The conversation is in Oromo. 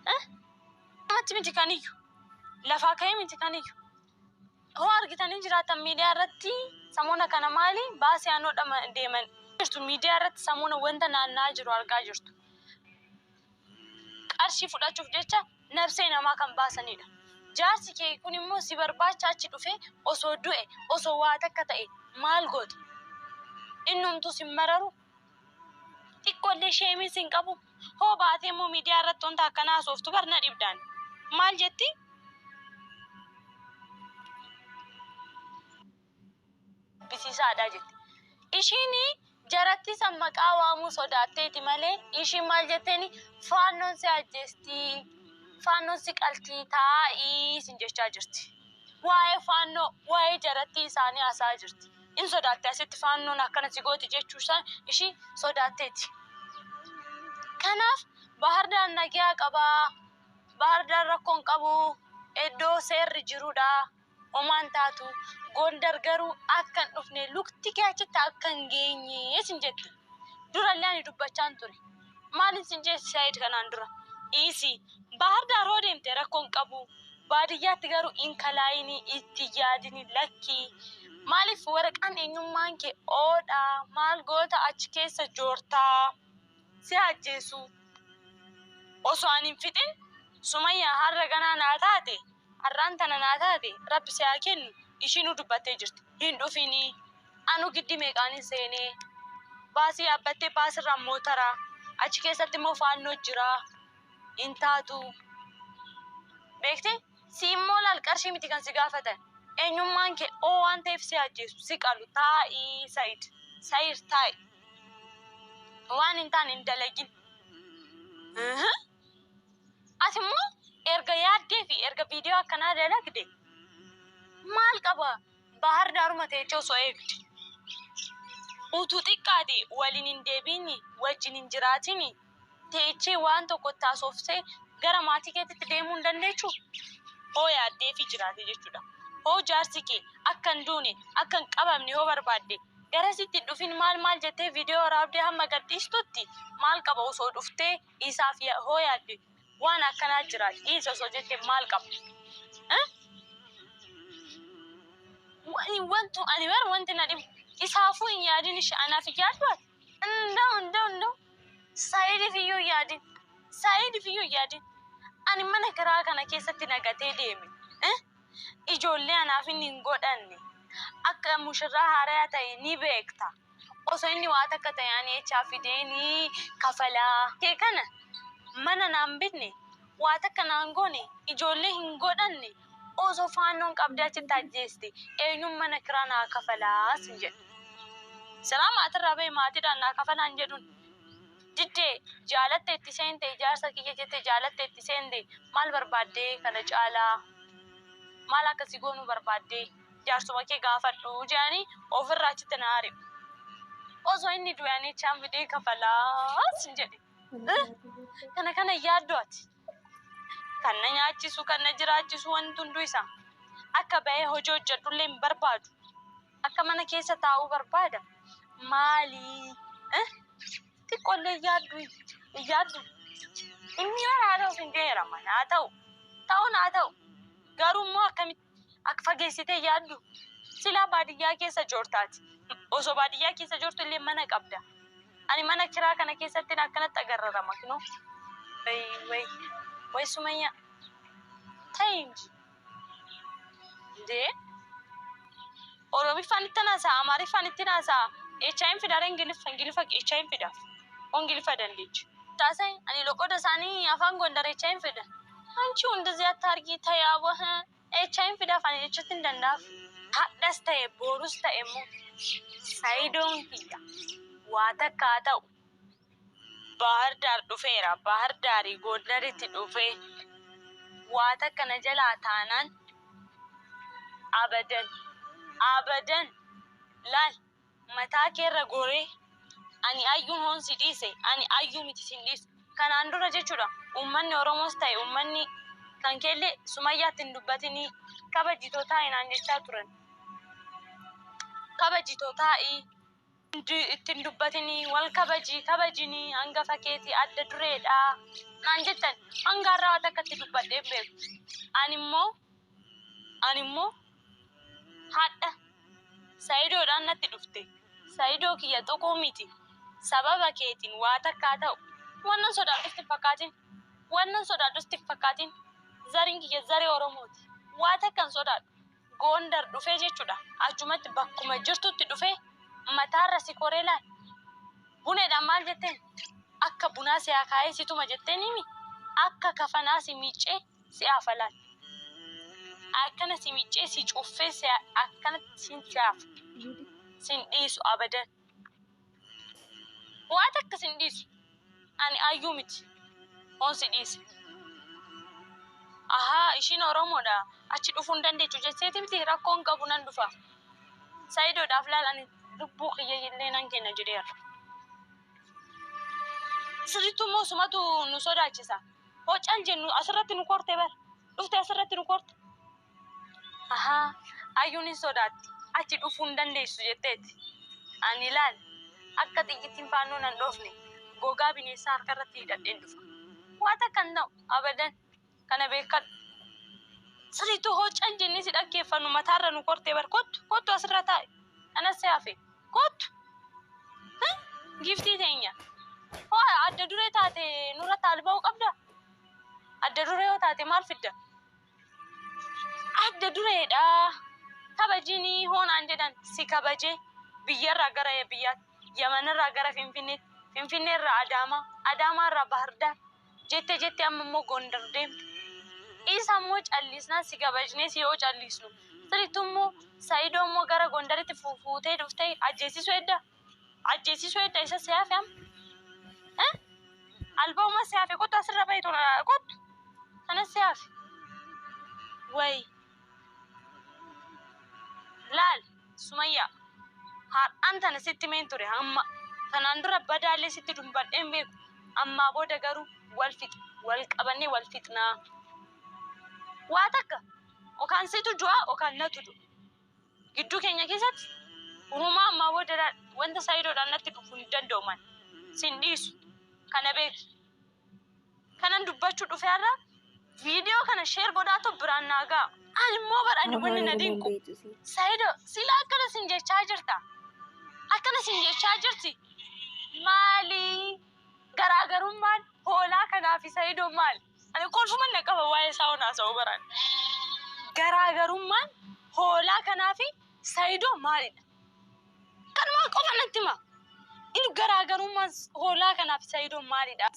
Namatti miti kan iyyu. Lafaa ka'ee miti kan iyyu. Hoo argitanii jiraatan miidiyaa irratti samoona kana maali baasii aanoo dhama deeman jirtu miidiyaa irratti samoona wanta naanna'aa jiru argaa jirtu. Qarshii fudhachuuf jecha nabsee namaa kan baasanidha. Jaarsi kee kun immoo si barbaacha achi dhufee osoo du'e osoo waa takka ta'e maal goota? Innumtuu sin mararu? Xiqqoollee sheemii sin qabu? Hoo baatee immoo miidiyaa irratti wanta akkanaa haasoftu bar na dhibdaan. Maal jetti? Jibbisiisaadha jette. Ishiin jarattii san maqaa waamuu sodaatteeti malee ishiin maal jetteeni faannoon si ajjeesti, faannoon si qaltii taa'ii sin jechaa jirti. Waa'ee faannoo, waa'ee jarattii isaanii haasa'aa jirti. In sodaatte asitti faannoon akkana si gooti jechuu isaa ishii sodaatteeti. Kanaaf Bahardaar nagiyaa qaba. Bahardaar rakkoo hin qabu. Iddoo seerri jirudha. Homaa hin taatu. Gondar garuu akka hin dhufne lukti kee achitti akka hin geenye sin jette. Durallee ani dubbachaan ture. Maalin sin jee Said kanaan dura. Dhiisi. Bahar Daar hoo deemte rakkoo hin qabu. Baadiyyaatti garuu hin kalaayini itti hin yaadini lakki. Maaliif waraqaan eenyummaan kee oodha maal goota achi keessa joortaa. Si ajjeesu. Osoo ani hin fixin Sumayyaa har'a ganaa naa taate Har'aan tana naa taate rabbi si haa kennu ishiinuu dubbattee jirti hin dhufinii anuu giddii meeqaanin seenee baasii yaabbattee baasirraan mootara achi keessatti immoo faannoo jira hin taatu beekte si immoo laal qarshii miti kan si gaafatan eenyummaan kee oo waan ta'eef si ajjeesu si qalu taa'ii sayid sayid taa'i waan hin taane hin dalagin. Ati immoo erga yaaddee fi erga viidiyoo akkanaa dalagde maal qaba Bahar Daaruma teechee osoo eegde. Utuu xiqqaate waliin hin deebiini wajjin hin jiraatini teechee waan tokko itti haasooftee gara maatii keetitti deemuu hin dandeechuu? Hoo yaaddeefii jiraate jechuudha. Hoo jaarsi kee akka hin duune akka hin qabamne hoo barbaadde garasitti hin dhufin maal maal jettee viidiyoo waraabdee hamma gad dhiistutti maal qaba osoo dhuftee isaaf hoo yaadde waan akkanaa jira dhiisi osoo jette maal qaba? Eh? Wantu ani bar wanti na dhibu isaafuu hin yaadin ishee anaaf hin yaaddu ati. Ndaw ndaw ndaw Sa'idiif iyyuu hin yaadin. Sa'idiif iyyuu hin yaadin. Ani mana kiraa kana keessatti na gatee deeme. Eh? Ijoollee anaaf inni hin godhanne. Akka mushurraa haarayaa ta'e ni beekta. Osoo inni waa takka ta'e ani echaa fidee ni kafalaa. Kee kana mana naan bitne, waa takka naan goone, ijoollee hin godhanne osoo faannoon qabdee achitti ajjeeste eenyuun mana kiraa naa kafalaa sin jedhe. Silaa maatirraa bahe maatiidhaan naa kafalaa hin jedhuun. Diddee jaalatte itti seente ijaarsa kiyya jette jaalatte itti seente maal barbaaddee kana caalaa maal akka si goonuu barbaaddee. Jaarsuma kee gaafadhu jedhanii ofirraa achitti na ari'u. Osoo inni du'e ani echaan fidee kafalaa sin jedhe. Kana kana hin yaaddu ati. Kan na nyaachisu, kan na jiraachisu wanti hunduu isa. Akka bahee hojii hojjedhullee hin barbaadu. Akka mana keessa taa'uu barbaada. Maali? Xiqqoollee hin yaaddu hin yaaddu. Inni bara haa ta'u sin jedheera mana haa ta'u. Ta'uun haa ta'u. Garuu immoo akkamitti Ak fageessitee yaaddu. Silaa baadiyyaa keessa joortaati. Osoo baadiyyaa keessa joortu illee mana qabda. Ani mana kiraa kana keessattin akkanatti agarrarama kinoo. Way way way Sumayyaa. Ta'i inji. Indee. Oromiffaan ittan hasa'a Amaariffaan ittin hasa'a Echaayim fidaare Ingiliffa Ingiliffa Echaayim fidaaf. O Ingiliffa dandeechi. Taasai ani loqoda isaanii afaan Gondar Echaayim fida. Anchi እንደዚህ አታርጊ ተይ አቦ Echaayim fidaaf ani jechuutti hin danda'aaf. Hadhas ta'e boorus ta'e immoo Sayidoon kiyya waa takka haa ta'u Baahir Daar dhufeera. Baahir Daarii Gondaritti dhufee waa takka na jalaa taanaan abadan abadan laal mataa keerra goree ani ayyuun hoon si dhiise ani ayyuu miti sin dhiisu. Kanaan dura jechuudha uummanni Oromoos ta'e uummanni kan keellee Sumayyaatti hin dubbatinii kabajitoo taa'i naan jechaa turan. Kabajitoo taa'i itti hin dubbatinii wal kabajii kabajinii hangafa keetii adda dureedha. Naan jettan hanga har'aa waan takkatti dubbadhee hin beeku. Animmoo animmoo hadha Sayidoodhaan natti dhufte. Sayidoo kiyya tuquu miti. Sababa keetiin waa takkaa ta'u. Wannan sodaadhus hin fakkaatin. Wannan sodaadhus hin fakkaatin. Zariin kiyya zaree Oromooti. Waa takka hin sodaadhu. Gondar dhufee jechuudha. Achumatti bakkuma jirtutti dhufee mataarra si koree laal. Buneedhaan maal jetteen? Akka bunaa si haa kaa'ee si tuma jetteen himi. Akka kafanaa si miiccee si hafa laal. Akkana si miiccee si cuuffee si akkanatti sin si hafa. Sin dhiisu abadan. Waa takka sin dhiisu. Ani ayyuu miti. Hoon si dhiise. Ahaa, ishiin Oromoodha. Achi dhufuu hin dandeechu jetteeti miti, rakkoon qabu, nan dhufa. Sayidoodhaaf laal, ani lubbuu kiyya illee nan kenna jedheera. Sirrittuu immoo sumatu nu sodaachisa. Hoo cal jennu asirratti nu korte bar. Dhufte asirratti nu korte. Ahaa, ayyuun hin sodaatti. Achi dhufuu hin dandeessu jetteeti. Ani laal, akka xiyyittiin faannoo nan dhoofne, gogaa bineensaa harka irratti hidhadheen dhufa. Waa takka hin ta'u abadan, kana beekadhu. Sirriitu hoo cal jennee si dhaggeeffannu mataarra nu kortee bar. Kottu, kottu, asirra taa'i. Kanas si hafe. Kottu. Giftii teenya. Hoo adda duree taate nurratti alba'uu qabda? Adda duree yoo taate maal fidda? Adda dureedha. Kabajinii hoonaan jedhan si kabajee biyyarraa gara biyyaatti, Yamanirraa gara Finfinneetti, Finfinneerraa Adaamaa, Adaamaarraa Baahirdaar jette jette amma immoo Gondar deemte. Isa immoo callisnaa si kabajnee si yoo callisnu. Sirrittuu immoo Sayidoo immoo gara Gondaritti fuutee dhuftee ajjeesisuu edda. Ajjeesisuu edda, isa si hafe amma. Alba'uma si hafe, kottu asirra bahi, tola kottu. Kanas si hafe. Wayi. Laal Sumayyaa, har'aan tana sitti meen ture hamma kanaan dura badaallee sitti dubbadheen beeku. Ammaa booda garuu wal fixa, wal qabannee wal fixnaa. Waa takka yookaan situ du'a yookaan natu du'a. Gidduu keenya keessatti uumamaa ammaa booda laal, wanta Sayidoodhaan natti dhufu hin danda'u man. Sin dhiisu. Kana beeki. Kanan dubbachuu dhufe har'a viidiyoo kana share godhaatu biraan naa ga'a. Ani immoo bara ani wanni na dinqu. Sayido sila akkana sin jechaa jirta. Akkana sin jechaa jirti. Maali? Garaagarummaan hoolaa kanaa fi Sayidoo maali? Ani kolfuma na qaba waa'ee isaa hon haasa'u baraan. Garaagarummaan hoolaa kanaa fi Sayidoo maalidha? Kanumaan qofa natti hima. Inni garaagarummaan hoolaa kanaa fi Sayidoo maalidha?